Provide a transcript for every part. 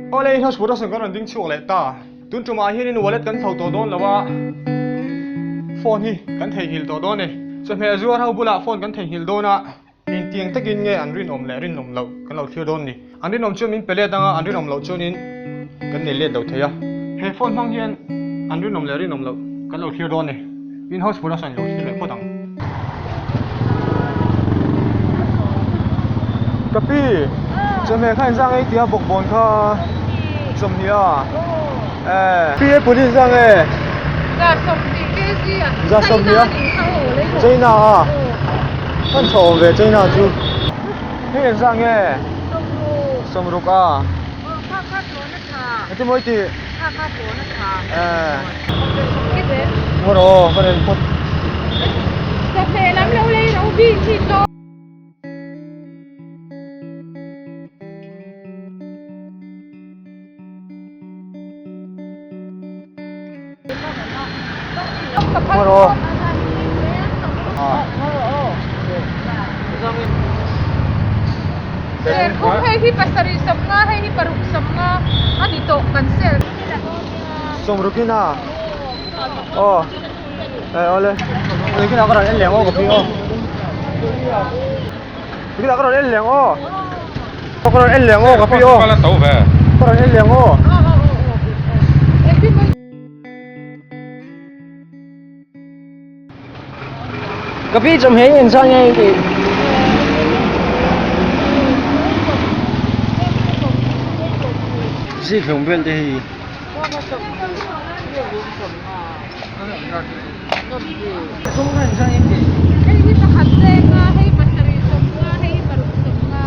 Awle in house production kan rawn ding chhuak leh ta. Tun tumah hianin wallet kan chho tawh dawn lo a, phone hi kan theihnghilh tawh dawn e. Chawhmeh zuar ho bulah phone kan theihnghilh dawn a, engtiang takin nge an rinawm leh rinawm loh kan lo thlir dawn ni. An rinawm chuan min pe let anga, an rinawm loh chuanin kan nei let lo thei a. He phone hmang hian an rinawm leh rinawm loh kan lo thlir dawn e. In house production lo thlir leh phawt ang. Ka pi, chawhmeh kha inzang ei tia bawkbawn kha sawmhnih a. Eh. Pi e puli inzang e. Za sawmhnih kg a. Za sawmhnih a. China a. Kan chho awm ve China chu. Hei inzang e. Sawmruk a. Engtin maw i tih? Eh. Maw rawh ka rawn phawt. Chawhmeh lam lo lei ro bik hi tlawm. Maw rawh. Serkhum hei hi pasarih sawmnga hei hi paruk sawmnga a ni tawh kan sel. Sawmrukin a aw eh awle nikin ah ka rawn en leh ang aw ka pi aw nikin ah ka rawn en leh ang aw ka rawn en leh ang aw ka pi aw ka rawn en leh ang aw. Ka pi chawmheh hi engzah nge i tih? Zikhlum vel te hi. Hei hi pakhat cheng a, hei pasarih sawmnga, hei hi paruk sawmnga.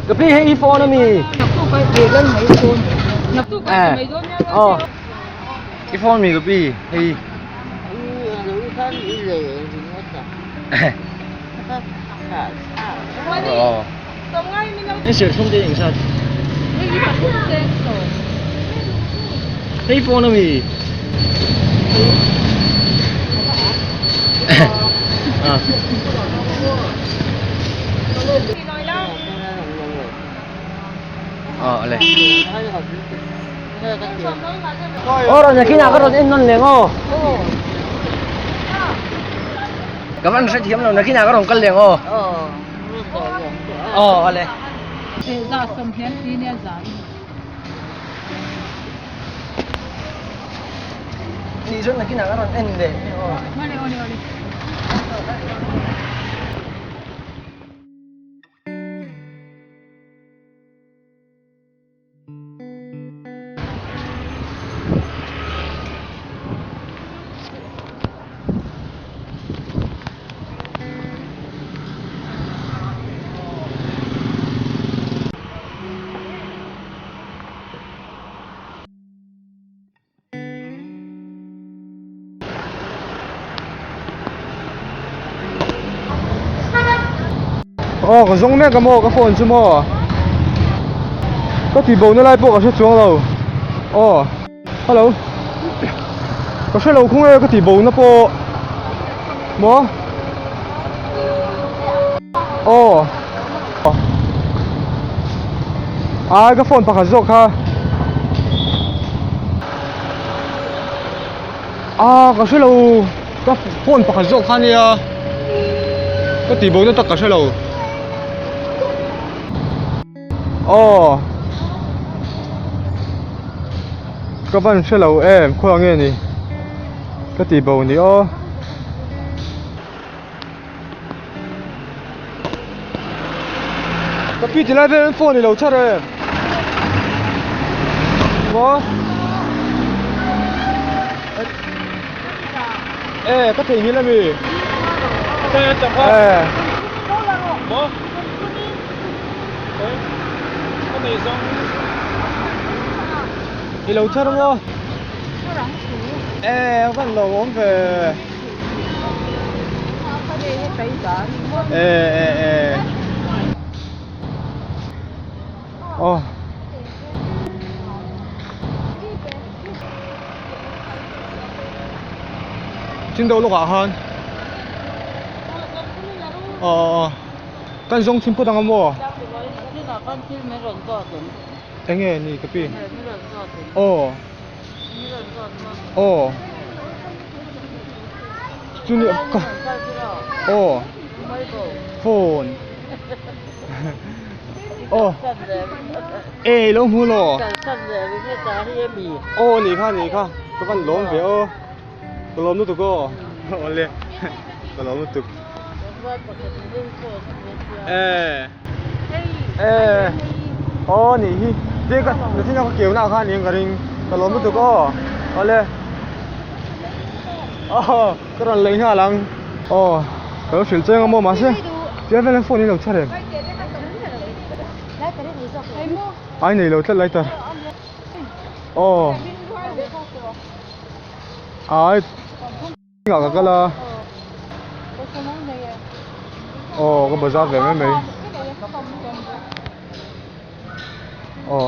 Ka pi hei i phone ami? Aw i phone mi ka pi hei. Aw i serthlum te engzat? Hei phone ami? Aw rawn nakinah ka rawn en nawn leh ang aw. Ka van hrethiam lo nakinah ka rawn kal leh ang aw. Aw ale. Tih chuan nakinah ka rawn en leh aw. Aw ka zawng mek a maw ka phone chu maw ka tih bo na lai pawh ka hre chuang lo aw hello ka hre lo khung e ka tih bo na pawh maw aw. Ai ka phone pakhat zawk kha ah ka hre lo ka phone pakhat zawk kha ania ka tih bo na tak ka hre lo aw ka van hre lo em khawiah nge ni ka tih bo ni aw. Ka pi ti lai vel an phone i lo char em? Maw? E ka theihnghilh ami? E. I lo char maw? E a van lo awm ve. E e e aw chin deuh lawkah khan aw aw aw. Kan zawng chhun phawt ang a maw? Enge ni ka pi? Aw. Aw. Chuni ka aw. Phone. Aw. E lo hmu lo. Aw ni kha ni kha. Ka van lawm ve aw. Ka lawm lutuk aw. Awle. Ka lawm lutuk. E. E. Aw nih hi. Tin ka nachin a ka keu na kha aniang ka ring. Ka lawm lutuk aw. Awle. Aw ka rawn lei nghal ang. Aw ka lo hrilh cheng a maw mahse tia vel hian phone hi lo chhe reng. Ai nei lo tlat lighter. Aw. Ai. Ngah ka kal a. Aw ka bazar ve mai mai. Aw.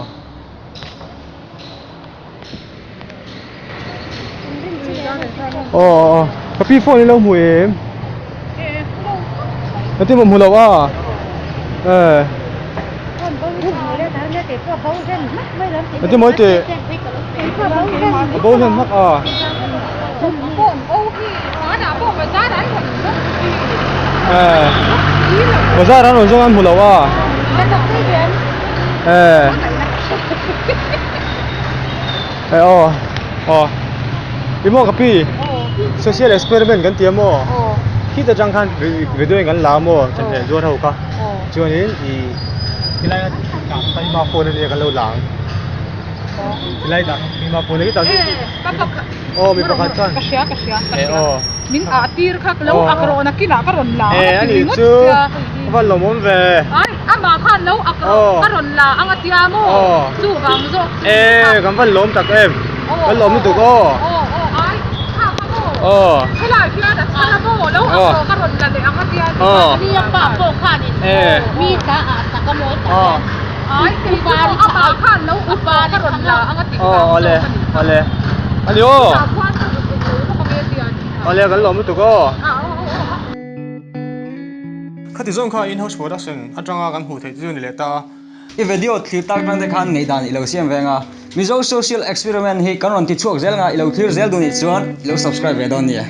Aw aw ka pi phone hi lo hmu em? Ka ti maw hmu lo a? Eh. Ka ti maw i tih? A bo hlen hmak a. Eh. Bazar an rawn zawng an hmu lo a. Eh. Eh aw. Aw. I maw ka pi? Social experiment kan ti a maw? Khit atang khan video in kan la a maw? Chawhmeh zuar ho kha. Chuanin i helai a dah taima phone ania kan lo la ang. Helai dah taima phone a Aw mi pakhat chuan. Ka hria ka hria ka hria. Min ah tir kha lo ak rawh nakin ah ka rawn la ang a ti ringawt sia. A van lawmawm ve. Ai amah khan lo ak rawh ka rawn la ang a tia maw chuvang zawk chu. E kan van lawm tak em. Kan lawm lutuk aw. Aw aw ai kha kha maw. Helai hian a chhan a maw lo ak rawh ka rawn la leh ang a tia. Mi a pa pawh khanin mi ta ah tak a mawi tak hian. Ai kei chu maw amah khan lo ak rawh ka rawn la ang a ti vang zawk a ni kha. Awle ani aw. Awle kan lawm lutuk aw. Khati zawng kha in house production atanga kan hmuh theih chu ni leh ta a. I video thlir tak tang te khan ngaihdan i lo siam veng a, Mizo Social Experiment hi kan rawn ti chhuak zel nga i lo thlir zel duh nih chuan i lo subscribe ve dawn nia.